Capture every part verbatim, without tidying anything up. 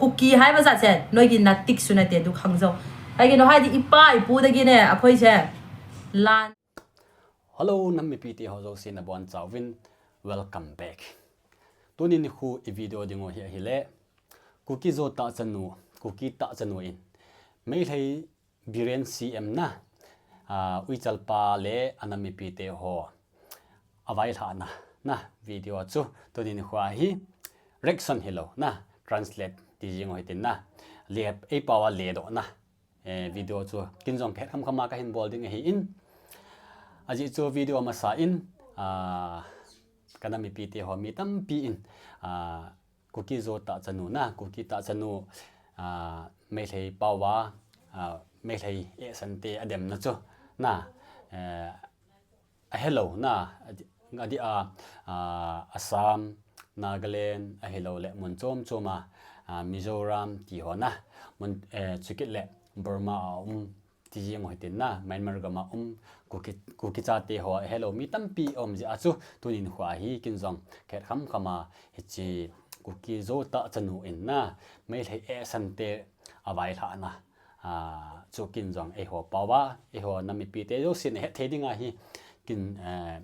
ꯀꯨꯀꯤ ꯍꯥꯏꯕ ꯖꯥꯠꯁꯦ ꯅꯣꯏꯒꯤ ꯅꯥꯇꯤꯛꯁꯨ ꯅꯠꯇꯦ, ꯑꯗꯨ ꯈꯪꯖꯧ꯫ ꯀꯩꯒꯤꯅꯣ ꯍꯥꯏꯗꯤ ꯏꯄꯥ ꯏꯄꯨꯗꯒꯤꯅꯦ ꯑꯩꯈꯣꯏꯁꯦ ꯂꯥꯟ Hello, ꯅꯝꯃꯤꯄꯤ ꯇꯦꯍꯣ ꯖꯣꯁꯤꯅ ꯕꯣꯟ ꯆꯥꯎꯕꯤꯟ, welcome back. ꯇꯨꯅꯤ ꯅꯤꯈꯨ ꯏ video ꯗꯤꯡꯉꯣ ꯍꯤ ꯑꯍꯤꯂꯦ꯫ ꯀꯨꯀꯤ ꯖꯣ ꯇꯥ ꯆꯅꯨ, ꯀꯨꯀꯤ ꯇꯥ ꯆꯅꯨ ꯏꯟ꯫ ꯃꯩꯂꯩ ꯕꯤꯔꯦꯟ C M ꯅ, ꯑ, ꯎꯏꯆꯜꯄꯥ ꯂꯦ ꯑꯅꯝꯃꯤꯄꯤ ꯇꯦꯍꯣ ꯑꯚꯥꯏ ꯂꯥꯛꯅ, ꯅ video ꯆꯨ ꯇꯨꯅꯤ ꯅꯤꯈꯨ ꯑꯍꯤ reaction ꯍꯤꯂꯣ, ꯅ translate ꯇꯤꯖꯤꯡ ꯍꯣꯏ ꯇꯤꯟ ꯅ, ꯂꯦꯞ ꯑꯩ ꯄꯥꯋꯥ ꯂꯦꯗꯣ ꯅ, ꯑꯦ, video ꯆꯨ ꯀꯤꯟꯖꯣꯡ ꯈꯦꯠ ꯈꯝ ꯈꯃꯥ ꯀꯥ ꯍꯤꯟ ꯕꯣꯜ ꯗꯤꯡ ꯑꯍꯤ ꯏꯟ꯫ ꯑꯖꯤ ꯆꯨ video ꯃꯁꯥ ꯏꯟ, ꯑ, ꯀꯅꯝꯃꯤꯄꯤ ꯇꯦꯍꯣ ꯃꯤ ꯇꯝꯄꯤ ꯏꯟ, ꯑ, ꯀꯨꯀꯤ ꯖꯣ ꯇꯥ ꯆꯅꯨ ꯅ, ꯀꯨꯀꯤ ꯇꯥ ꯆꯅꯨ, ꯑ, ꯃꯩꯂꯩ ꯄꯥꯋꯥ, ꯑ, ꯃꯩꯂꯩ ꯑꯦ ꯁꯟꯇꯦ ꯑꯗꯦꯝ ꯅ ꯆꯨ, ꯅ, ꯑ, ꯑꯍꯦꯂꯣ ꯅ, ꯑꯗꯤ, ꯑꯗꯤ ꯑ, ꯑ, ꯑꯁꯥꯝ, ꯅꯥꯒꯥꯂꯦꯟ, ꯑꯍꯦꯂꯣ ꯂꯦ ꯃꯨꯟ ꯆꯣꯝ ꯆꯣꯝ ꯑ, ꯑ, ꯃꯤꯖꯣꯔꯥꯝ ꯇꯤꯍꯣ ꯅ, ꯃꯨꯟ, ꯑꯦ, ꯆꯨꯀꯤꯠ ꯂꯦ ꯕꯔꯃꯥ ꯑ ꯎꯝ, ꯇꯤꯖꯤꯡ ꯍꯣꯏ ꯇꯤꯟ ꯅ, ꯃ꯭ꯌꯥꯟꯃꯥꯔ ꯒꯝ ꯑ ꯎꯝ, ꯀꯨꯀꯤ, ꯀꯨꯀꯤ ꯆꯥ ꯇꯦꯍꯣ, ꯑꯍꯦꯂꯣ ꯃꯤ ꯇꯝꯄꯤ ꯑꯣꯝ ꯖꯤ ꯑꯆꯨ, ꯇꯨꯅꯤ ꯅꯤꯈꯨ ꯑꯍꯤ ꯀꯤꯟꯖꯣꯡ ꯈꯦꯠ ꯈꯝ ꯈꯃꯥ, ꯍꯤꯆꯤ ꯀꯨꯀꯤ ꯖꯣ ꯇꯥ ꯆꯅꯨ ꯏꯟ ꯅ, ꯃꯩꯂꯩ ꯑꯦ ꯁꯟꯇꯦ ꯑꯚꯥꯏ ꯂꯥꯛꯅ, ꯑ, ꯆꯨ ꯀꯤꯟꯖꯣꯡ ꯑꯩꯍꯣ ꯄꯥꯋꯥ, ꯑꯩꯍꯣ ꯅꯝꯃꯤꯄꯤ ꯇꯦ ꯖꯣꯁꯤꯅ ꯍꯦꯠ ꯊꯦ ꯗꯤꯡ ꯑꯍꯤ, ꯀꯤꯟ, ꯑ,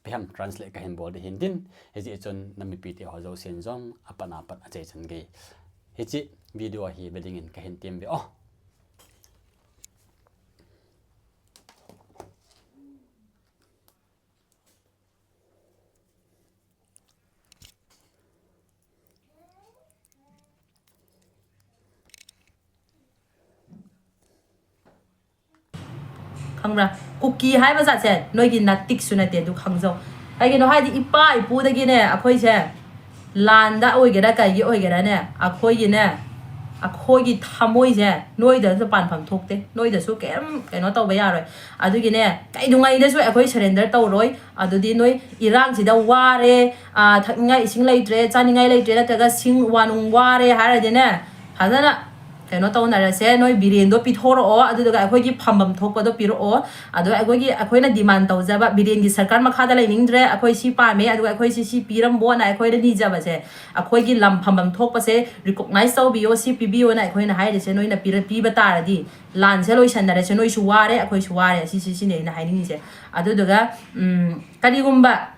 ꯄꯦꯍꯝ translate ꯀꯥ ꯍꯤꯟ ꯕꯣꯜ ꯗꯤ ꯍꯤꯟ ꯇꯤꯟ, ꯍꯤꯖꯤ ꯆꯨꯟ ꯅꯝꯃꯤꯄꯤ ꯇꯦꯍꯣ ꯖꯣꯁꯤꯟ ꯖꯣꯡ, ꯑꯄꯟ ꯑꯄꯟ ꯑꯆꯩ ꯆꯟ ꯒꯤ꯫ ꯍꯤꯆꯤ video ꯑꯍꯤ ꯕꯦꯗꯤꯡ ꯏꯟ ꯀꯥ ꯍꯤꯟ ꯇꯤꯝ ꯕꯤ ꯑꯣ꯫ ꯈꯪꯕ꯭ꯔꯥ? ꯀꯨꯀꯤ ꯍꯥꯏꯕ ꯖꯥꯠꯁꯦ ꯅꯣꯏꯒꯤ ꯅꯥꯇꯤꯛꯁꯨ ꯅꯠꯇꯦ, ꯑꯗꯨ ꯈꯪꯖꯧ꯫ ꯀꯩꯒꯤꯅꯣ ꯍꯥꯏꯗꯤ ꯏꯄꯥ ꯏꯄꯨꯗꯒꯤꯅꯦ ꯑꯩꯈꯣꯏꯁꯦ ꯂꯥꯟꯗ ꯑꯣꯏꯒꯦꯔꯥ ꯀꯩꯒꯤ ꯑꯣꯏꯒꯦꯔꯥꯅꯦ, ꯑꯩꯈꯣꯏꯒꯤꯅꯦ, ꯑꯩꯈꯣꯏꯒꯤ ꯊꯃꯣꯏꯁꯦ ꯅꯣꯏꯗꯁꯨ ꯄꯥꯟꯐꯝ ꯊꯣꯛꯇꯦ, ꯅꯣꯏꯗꯁꯨ ꯀꯩꯝ ꯀꯩꯅꯣ ꯇꯧꯕ ꯌꯥꯔꯣꯏ꯫ ꯑꯗꯨꯒꯤꯅꯦ ꯀꯩꯗꯧꯉꯩꯗꯁꯨ ꯑꯩꯈꯣꯏ surrender ꯇꯧꯔꯣꯏ꯫ ꯑꯗꯨꯗꯤ ꯅꯣꯏ ꯏꯔꯥꯡꯁꯤꯗ ꯋꯥꯔꯦ, ꯑꯥ, ꯊꯛꯅꯤꯡꯉꯥꯏ ꯏꯁꯤꯡ ꯂꯩꯇ꯭ꯔꯦ, ꯆꯥꯅꯤꯡꯉꯥꯏ ꯂꯩꯇ꯭ꯔꯦ, ꯅꯠꯇ꯭ꯔꯒ ꯁꯤꯡ ꯋꯥꯅꯨꯡ ꯋꯥꯔꯦ ꯍꯥꯏꯔꯗꯤꯅꯦ, ꯐꯖꯅ ꯀꯩꯅꯣ ꯇꯧꯅꯔꯁꯦ, ꯅꯣꯏ ꯕꯤꯔꯦꯟꯗꯣ ꯄꯤꯊꯣꯔꯛꯑꯣ, ꯑꯗꯨꯗꯨꯒ ꯑꯩꯈꯣꯏꯒꯤ ꯐꯝꯐꯝ ꯊꯣꯛꯄꯗꯣ ꯄꯤꯔꯛꯑꯣ꯫ ꯑꯗꯣ ꯑꯩꯈꯣꯏꯒꯤ, ꯑꯩꯈꯣꯏꯅ demand ꯇꯧꯖꯕ, ꯕꯤꯔꯦꯟꯒꯤ ꯁꯔꯀꯥꯔ ꯃꯈꯥꯗ ꯂꯩꯅꯤꯡꯗ꯭ꯔꯦ, ꯑꯩꯈꯣꯏ ꯁꯤ ꯄꯥꯝꯃꯦ, ꯑꯗꯨꯒ ꯑꯩꯈꯣꯏ ꯁꯤ, ꯁꯤ ꯄꯤꯔꯝꯕꯣꯅ ꯑꯩꯈꯣꯏꯗ ꯅꯤꯖꯕꯁꯦ, ꯑꯩꯈꯣꯏꯒꯤ ꯂꯝ ꯐꯝꯐꯝ ꯊꯣꯛꯄꯁꯦ recognize ꯇꯧꯕꯤꯌꯣ, ꯁꯤ ꯄꯤꯕꯤꯌꯣꯅ ꯑꯩꯈꯣꯏꯅ ꯍꯥꯏꯔꯤꯁꯦ ꯅꯣꯏꯅ ꯄꯤꯔ-, ꯄꯤꯕ ꯇꯥꯔꯗꯤ ꯂꯥꯟꯁꯦ ꯂꯣꯏꯁꯟꯅꯔꯁꯦ, ꯅꯣꯏꯁꯨ ꯋꯥꯔꯦ, ꯑꯩꯈꯣꯏꯁꯨ ꯋꯥꯔꯦ, ꯁꯤ, ꯁꯤ, ꯁꯤꯅꯦ ꯑꯩꯅ ꯍꯥꯏꯅꯤꯡꯉꯤꯁꯦ꯫ ꯑꯗꯨꯗꯨꯒ, ꯎꯝ, ꯀꯔꯤꯒꯨꯝꯕ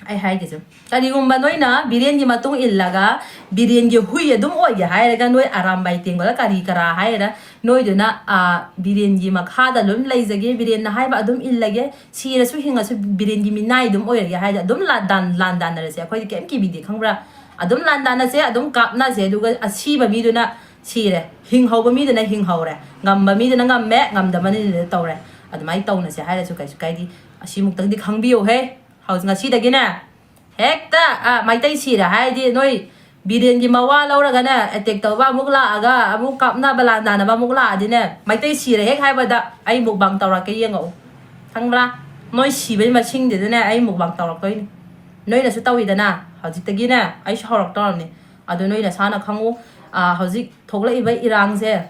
ꯑꯩ ꯍꯥꯏꯒꯦꯁꯦ, ꯀꯔꯤꯒꯨꯝꯕ ꯅꯣꯏꯅ ꯕꯤꯔꯦꯟꯒꯤ ꯃꯇꯨꯡ ꯏꯜꯂꯒ ꯕꯤꯔꯦꯟꯒꯤ ꯍꯨꯏ ꯑꯗꯨꯝ ꯑꯣꯏꯒꯦ ꯍꯥꯏꯔꯒ ꯅꯣꯏ ꯑꯔꯥꯝꯕꯥꯏ ꯇꯦꯡꯒꯣꯜ ꯀꯔꯤ ꯀꯔꯥ ꯍꯥꯏꯔ ꯅꯣꯏꯗꯨꯅ, ꯑ, ꯕꯤꯔꯦꯟꯒꯤ ꯃꯈꯥꯗ ꯑꯗꯨꯝ ꯂꯩꯖꯒꯦ, ꯕꯤꯔꯦꯟꯅ ꯍꯥꯏꯕ ꯑꯗꯨꯝ ꯏꯜꯂꯒꯦ, ꯁꯤꯔꯁꯨ ꯍꯤꯡꯉꯁꯨ ꯕꯤꯔꯦꯟꯒꯤ ꯃꯤꯅꯥꯏ ꯑꯗꯨꯝ ꯑꯣꯏꯔꯒꯦ ꯍꯥꯏꯔꯗꯤ ꯑꯗꯨꯝ ꯂꯥꯟꯗꯥꯟ-, ꯂꯥꯟꯗꯥꯟꯅꯔꯁꯦ, ꯑꯩꯈꯣꯏꯗꯤ ꯀꯩꯝ ꯀꯤꯕꯤꯗꯦ, ꯈꯪꯕ꯭ꯔꯥ? ꯑꯗꯨꯝ ꯂꯥꯟꯗꯥꯟꯅꯁꯦ, ꯑꯗꯨꯝ ꯀꯥꯞꯅꯁꯦ, ꯑꯗꯨꯒ ꯑꯁꯤꯕ ꯃꯤꯗꯨꯅ ꯁꯤꯔꯦ, ꯍꯤꯡꯍꯧꯕ ꯃꯤꯗꯨꯅ ꯍꯤꯡꯍꯧꯔꯦ, ꯉꯝꯕ ꯃꯤꯗꯨꯅ ꯉꯝꯃꯦ, ꯉꯝꯗꯕ ꯃꯤꯗꯨꯅ ꯇꯧꯔꯦ꯫ ꯑꯗꯨꯃꯥꯏꯅ ꯇꯧꯅꯁꯦ ꯍꯥꯏꯔꯁꯨ ꯀꯩꯁꯨ ꯀꯥꯏꯗꯦ꯫ ꯑꯁꯤꯃꯨꯛꯇꯪꯗꯤ ꯈꯪꯕꯤꯌꯨꯍꯦ꯫ ꯍꯧꯖꯤꯛ ꯉꯁꯤꯗꯒꯤꯅꯦ ꯍꯦꯛꯇ, ꯑ, ꯃꯩꯇꯩ ꯁꯤꯔꯦ ꯍꯥꯏꯔꯗꯤ ꯅꯣꯏ ꯕꯤꯔꯦꯟꯒꯤ ꯃꯋꯥ ꯂꯧꯔꯒꯅꯦ attack ꯇꯧꯕ ꯑꯃꯨꯛ ꯂꯥꯛꯑꯒ ꯑꯃꯨꯛ ꯀꯥꯞꯅꯕ ꯂꯥꯟꯗꯥꯅꯕ ꯑꯃꯨꯛ ꯂꯥꯛꯑꯗꯤꯅꯦ, ꯃꯩꯇꯩ ꯁꯤꯔꯦ ꯍꯦꯛ ꯍꯥꯏꯕꯗ ꯑꯩ mukbang ꯇꯧꯔꯛꯀꯦ, ꯌꯦꯡꯉꯛꯎ꯫ ꯈꯪꯕ꯭ꯔꯥ? ꯅꯣꯏ ꯁꯤꯕꯒꯤ ꯃꯁꯤꯡꯗꯨꯗꯅꯦ ꯑꯩ mukbang ꯇꯧꯔꯛꯇꯣꯏꯅꯤ꯫ ꯅꯣꯏꯅꯁꯨ ꯇꯧꯋꯤꯗꯅ, ꯍꯧꯖꯤꯛꯇꯒꯤꯅꯦ ꯑꯩꯁꯨ ꯍꯧꯔꯛꯇꯧꯔꯕꯅꯤ꯫ ꯑꯗꯨ ꯅꯣꯏ ꯅꯁꯥꯅ ꯈꯪꯉꯨ, ꯑ, ꯍꯧꯖꯤꯛ ꯊꯣꯛꯂꯛꯏꯕ ꯏꯔꯥꯡꯁꯦ,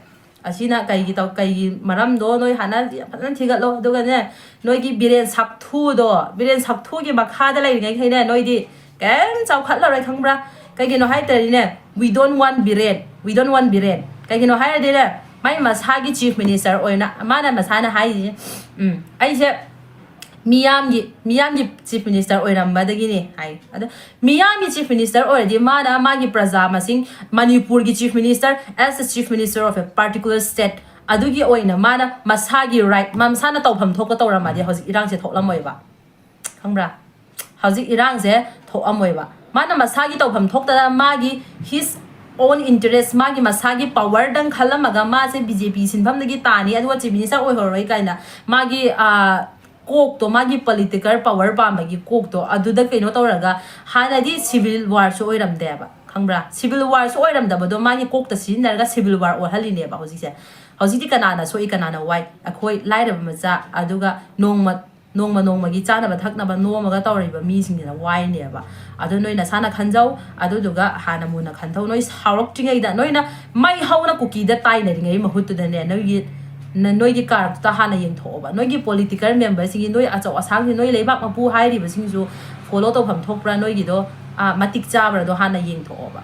ꯑꯁꯤꯅ ꯀꯩꯒꯤ ꯇꯧ-, ꯀꯩꯒꯤ ꯃꯔꯝꯗꯣ ꯅꯣꯏ ꯍꯥꯟꯅ ꯐꯖꯅ ꯊꯤꯒꯠꯂꯣ꯫ ꯑꯗꯨꯒꯅꯦ, ꯅꯣꯏꯒꯤ ꯕꯤꯔꯦꯟ ꯁꯥꯛꯊꯨꯗꯣ, ꯕꯤꯔꯦꯟ ꯁꯥꯛꯊꯨꯒꯤ ꯃꯈꯥꯗ ꯂꯩꯔꯤꯉꯩꯈꯩꯅꯦ, ꯅꯣꯏꯗꯤ ꯀꯩꯝ ꯆꯥꯎꯈꯠꯂꯔꯣꯏ, ꯈꯪꯕ꯭ꯔꯥ? ꯀꯩꯒꯤꯅꯣ ꯍꯥꯏꯇꯥꯔꯗꯤꯅꯦ, we don't want Biren, we don't want Biren. ꯀꯩꯒꯤꯅꯣ ꯍꯥꯏꯔꯗꯤꯅꯦ, ꯃꯥꯏ ꯃꯁꯥꯒꯤ chief minister ꯑꯣꯏꯅ, ꯃꯥꯅ ꯃꯁꯥꯅ ꯍꯥꯏꯔꯤꯁꯦ, ꯎꯝ, ꯑꯩꯁꯦ ꯃꯤꯌꯥꯝꯒꯤ, ꯃꯤꯌꯥꯝꯒꯤ chief minister ꯑꯣꯏꯔꯝꯕꯗꯒꯤꯅꯦ ꯍꯥꯏ꯫ ꯑꯗꯣ ꯃꯤꯌꯥꯝꯒꯤ chief minister ꯑꯣꯏꯔꯗꯤ ꯃꯥꯅ ꯃꯥꯒꯤ ꯄ꯭ꯔꯖꯥ ꯃꯁꯤꯡ, ꯃꯅꯤꯄꯨꯔꯒꯤ chief minister, as a chief minister of a particular state, ꯑꯗꯨꯒꯤ ꯑꯣꯏꯅ ꯃꯥꯅ ꯃꯁꯥꯒꯤ right, ꯃꯥ ꯃꯁꯥꯅ ꯇꯧꯐꯝ ꯊꯣꯛꯄ ꯇꯧꯔꯝꯃꯗꯤ ꯍꯧꯖꯤꯛ ꯏꯔꯥꯡꯁꯦ ꯊꯣꯛꯂꯝꯃꯣꯏꯕ꯫ ꯈꯪꯕ꯭ꯔꯥ? ꯍꯧꯖꯤꯛ ꯏꯔꯥꯡꯁꯦ ꯊꯣꯛꯑꯝꯃꯣꯏꯕ꯫ ꯃꯥꯅ ꯃꯁꯥꯒꯤ ꯇꯧꯐꯝ ꯊꯣꯛꯇꯅ ꯃꯥꯒꯤ his own interest, ꯃꯥꯒꯤ ꯃꯁꯥꯒꯤ power ꯗꯪ ꯈꯜꯂꯝꯃꯒ ꯃꯥꯁꯦ BJP ꯁꯤꯟꯐꯝꯗꯒꯤ ꯇꯥꯅꯤ, ꯑꯗꯨꯒ chief minister ꯑꯣꯏꯍꯧꯔꯣꯏ ꯀꯥꯏꯅ ꯃꯥꯒꯤ, ꯑꯥ, ꯀꯣꯛꯇꯣ, ꯃꯥꯒꯤ political power ꯄꯥꯝꯕꯒꯤ ꯀꯣꯛꯇꯣ, ꯑꯗꯨꯗ ꯀꯩꯅꯣ ꯇꯧꯔꯒ, ꯍꯥꯟꯅꯗꯤ civil war ꯁꯨ ꯑꯣꯏꯔꯝꯗꯦꯕ, ꯈꯪꯕ꯭ꯔꯥ? Civil war ꯁꯨ ꯑꯣꯏꯔꯝꯗꯕꯗꯣ ꯃꯥꯒꯤ ꯀꯣꯛꯇ ꯁꯤꯖꯤꯟꯅꯔꯒ civil war ꯑꯣꯜꯍꯜꯂꯤꯅꯦꯕ ꯍꯧꯖꯤꯛꯁꯦ꯫ ꯍꯧꯖꯤꯛꯇꯤ ꯀꯅꯥꯅ ꯁꯣꯛꯏ, ꯀꯅꯥꯅ ꯋꯥꯏ? ꯑꯩꯈꯣꯏ ꯂꯥꯏꯔꯕ ꯃꯆꯥ, ꯑꯗꯨꯒ ꯅꯣꯡꯃ, ꯅꯣꯡꯃ ꯅꯣꯡꯃꯒꯤ ꯆꯥꯅꯕ ꯊꯛꯅꯕ ꯅꯣꯝꯃꯒ ꯇꯧꯔꯤꯕ ꯃꯤꯁꯤꯡꯁꯤꯅ ꯋꯥꯏꯅꯦꯕ꯫ ꯑꯗꯣ ꯅꯣꯏ ꯅꯁꯥꯅ ꯈꯟꯖꯧ, ꯑꯗꯨꯗꯨꯒ ꯍꯥꯟꯅ ꯃꯨꯟꯅ ꯈꯟꯊꯧ꯫ ꯅꯣꯏ ꯁꯥꯎꯔꯛꯇ꯭ꯔꯤꯉꯩꯗ, ꯅꯣꯏꯅ ꯃꯩ ꯍꯧꯅ ꯀꯨꯀꯤꯗ ꯇꯥꯏꯅꯔꯤꯉꯩ ꯃꯍꯨꯠꯇꯨꯗꯅꯦ, ꯅꯣꯏꯒꯤ, ꯅ-, ꯅꯣꯏꯒꯤ ꯀꯥꯔꯛꯇ ꯍꯥꯟꯅ ꯌꯦꯡꯊꯣꯛꯑꯣꯕ꯫ ꯅꯣꯏꯒꯤ political member ꯁꯤꯡꯒꯤ, ꯅꯣꯏ ꯑꯆꯧ ꯑꯁꯥꯡꯁꯤꯡ, ꯅꯣꯏ ꯂꯩꯕꯥꯛ ꯃꯄꯨ ꯍꯥꯏꯔꯤꯕꯁꯤꯡꯁꯨ follow ꯇꯧꯐꯝ ꯊꯣꯛꯄ꯭ꯔꯥ, ꯅꯣꯏꯒꯤꯗꯣ, ꯑꯥ, ꯃꯇꯤꯛ ꯆꯥꯕ꯭ꯔꯥꯗꯣ ꯍꯥꯟꯅ ꯌꯦꯡꯊꯣꯛꯑꯣꯕ꯫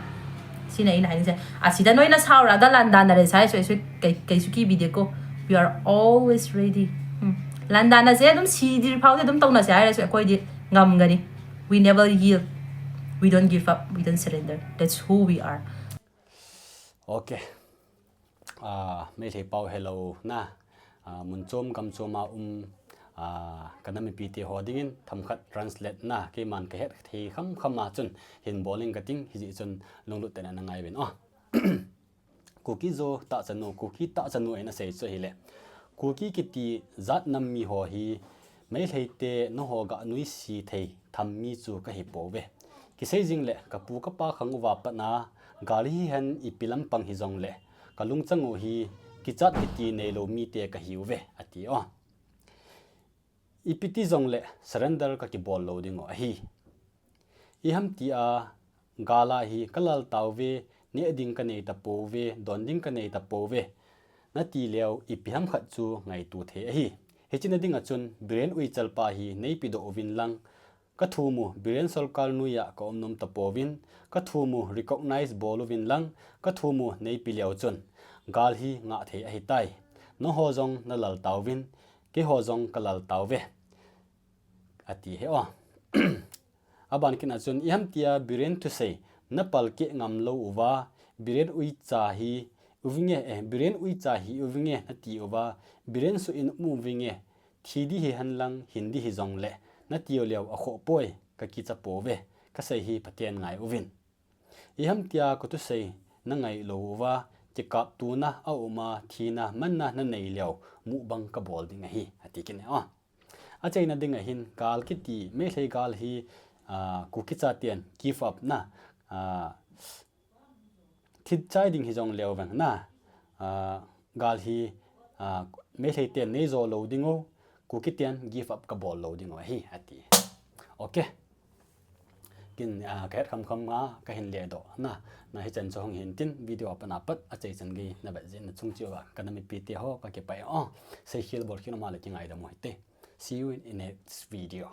Sina ina hain se. Asida noina saura ga landa na le sai so so kai kai suki video ko. We are always ready. Hmm. Landa na se dum si dir phau de dum tong na se ai so koi di ngam gani. We never yield. We don't give up. We don't surrender. That's who we are. Okay. Ah, Meitei pau hello na. Ah, mun chom gam chom a um, ah, ka nam mipi te ho dingin themkhat translate na keiman ka het thei kham kham a chun hin bol ing ka ting, hijeh chun lunglut tah in na ngai uvin o. Kuki Zo tahchanu, Kuki tahchanu in asei chu ahile, Kuki kiti jat nam mi ho hi Meitei te nangho ga nuisat thei tham mi chu ka hi pouve. Kisei jing le ka pu ka pa khang uva pat na gal hi hen ipi lampang hi jong le ka lungchang u hi kichat kiti neilou mite ka hiuve, ati o. Ipi ti jong le surrender ka kibol lou ding u ahi. Iham tia gal a hi ka lal tauve, neh ding ka nei tapouve, don ding ka nei tapouve, nati leu ipi ham khat chu ngaito thei ahi. Hiche na ding a chun Biren Uichal pa hi neipi doh uvin lang, ka thum u Biren sorkar noiya ka um nom tapouvin, ka thum u recognize bol uvin lang, ka thum u neipi leu chun gal hi ngah thei ahitai. Nangho jong na lal tauvin, keiho jong ka lal tauve, ati he o. Aban kit na chun, iham tia Biren thusei na palkeh ngam lou uva, Biren uicha hi uvinge, eh, Biren uicha hi uvinge nati uva, Biren suh in um uvinge, thi di hi hen lang, hin di hi jong le, nati u leu akhoh poi, ka kicha pouve, ka sei hi Pathen ngai uvin. Iham tia ka thusei na ngai lou uva, kikap tuna a um a, thina manna na nei leu, muh bang ka bol ding ahi, ati kit e o. Achaina ding a hin gal kiti, Meitei gal hi, ah, Kuki chaten give up na, ah, thi chai ding hi jong leu vang na, ah, gal hi, ah, Meitei ten nei jo lou ding u, Kuki ten give up ka bol lou ding u ahi, ati. Okay. Kin, ah, ka het kham kham a ka hin le doh na, na hichan chu hung hin tin video a pat na pat achai chan gei na vet jing na chung cheh uva ka nam mipi te ho ka kipah e o. Seikhel bolkhel um a le kingaidam u hite. See you in, in next video.